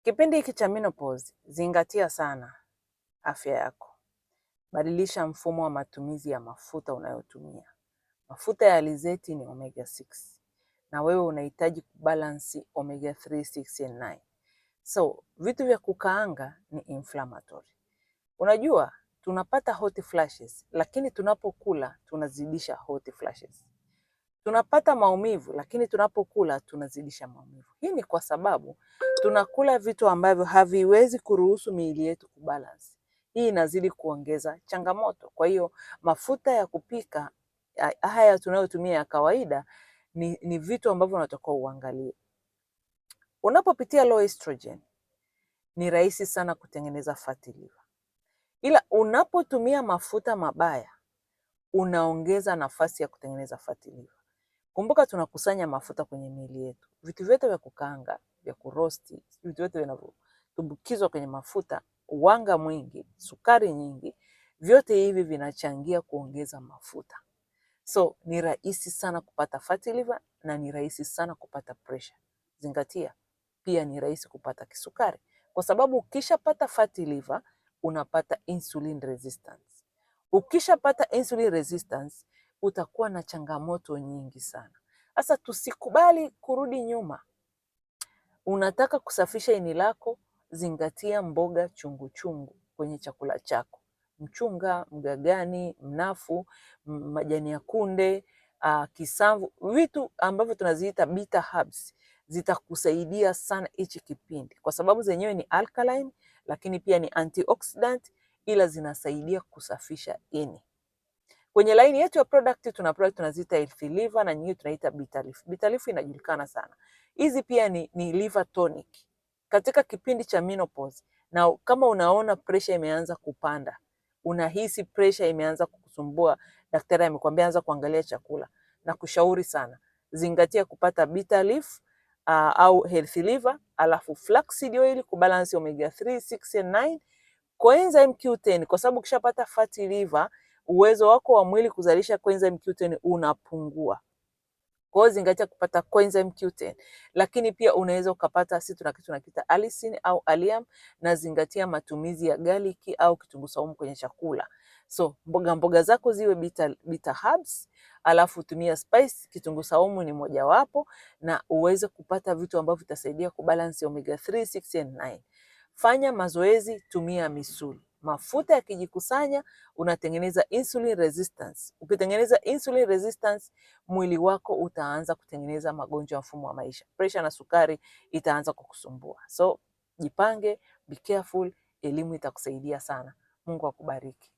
Kipindi hiki cha menopause, zingatia sana afya yako. Badilisha mfumo wa matumizi ya mafuta unayotumia. Mafuta ya alizeti ni omega 6 na wewe unahitaji kubalance omega 3, 6 and 9. So vitu vya kukaanga ni inflammatory. Unajua tunapata hot flashes, lakini tunapokula tunazidisha hot flashes. Tunapata maumivu, lakini tunapokula tunazidisha maumivu. Hii ni kwa sababu tunakula vitu ambavyo haviwezi kuruhusu miili yetu kubalance. Hii inazidi kuongeza changamoto. Kwa hiyo mafuta ya kupika haya tunayotumia ya kawaida ni vitu ambavyo unatakiwa uangalie. Unapopitia low estrogen ni rahisi sana kutengeneza fatty liver, ila unapotumia mafuta mabaya unaongeza nafasi ya kutengeneza fatty liver. Kumbuka tunakusanya mafuta kwenye miili yetu, vitu vyote vya kukaanga, vya kurosti, vitu vyote vinavyotumbukizwa kwenye mafuta, wanga mwingi, sukari nyingi, vyote hivi vinachangia kuongeza mafuta. So ni rahisi sana kupata fatty liver na ni rahisi sana kupata pressure. Zingatia pia ni rahisi kupata kisukari, kwa sababu ukishapata fatty liver unapata insulin resistance. Ukishapata insulin resistance utakuwa na changamoto nyingi sana. Sasa tusikubali kurudi nyuma. Unataka kusafisha ini lako, zingatia mboga chungu chungu kwenye chakula chako: mchunga, mgagani, mnafu, majani ya kunde, kisamvu, vitu ambavyo tunaziita bitter herbs zitakusaidia sana hichi kipindi, kwa sababu zenyewe ni alkaline, lakini pia ni antioxidant, ila zinasaidia kusafisha ini. Kwenye line yetu ya product tuna product tunaziita Healthy Liver na nyingine tunaita Bitter Leaf. Bitter Leaf inajulikana sana. Hizi pia ni liver tonic. Katika kipindi cha menopause na kama unaona pressure imeanza kupanda, unahisi pressure imeanza kukusumbua, daktari amekwambia anza kuangalia chakula, na kushauri sana zingatia kupata bitter leaf au Healthy Liver, alafu flaxseed oil kubalance omega 3, 6 and 9, coenzyme Q10 kwa sababu ukishapata fatty liver uwezo wako wa mwili kuzalisha coenzyme Q10 unapungua. Kwa hiyo zingatia kupata coenzyme Q10, lakini pia unaweza ukapata, sisi tuna kitu tunakiita allicin au allium, na zingatia matumizi ya garlic au kitunguu saumu kwenye chakula. So mboga mboga zako ziwe bitter herbs, alafu tumia spice, kitunguu saumu ni mojawapo, na uweze kupata vitu ambavyo vitasaidia kubalance omega 3, 6 and 9. Fanya mazoezi, tumia misuli. Mafuta yakijikusanya unatengeneza insulin resistance. Ukitengeneza insulin resistance, mwili wako utaanza kutengeneza magonjwa ya mfumo wa maisha. Pressure na sukari itaanza kukusumbua. So jipange, be careful, elimu itakusaidia sana. Mungu akubariki.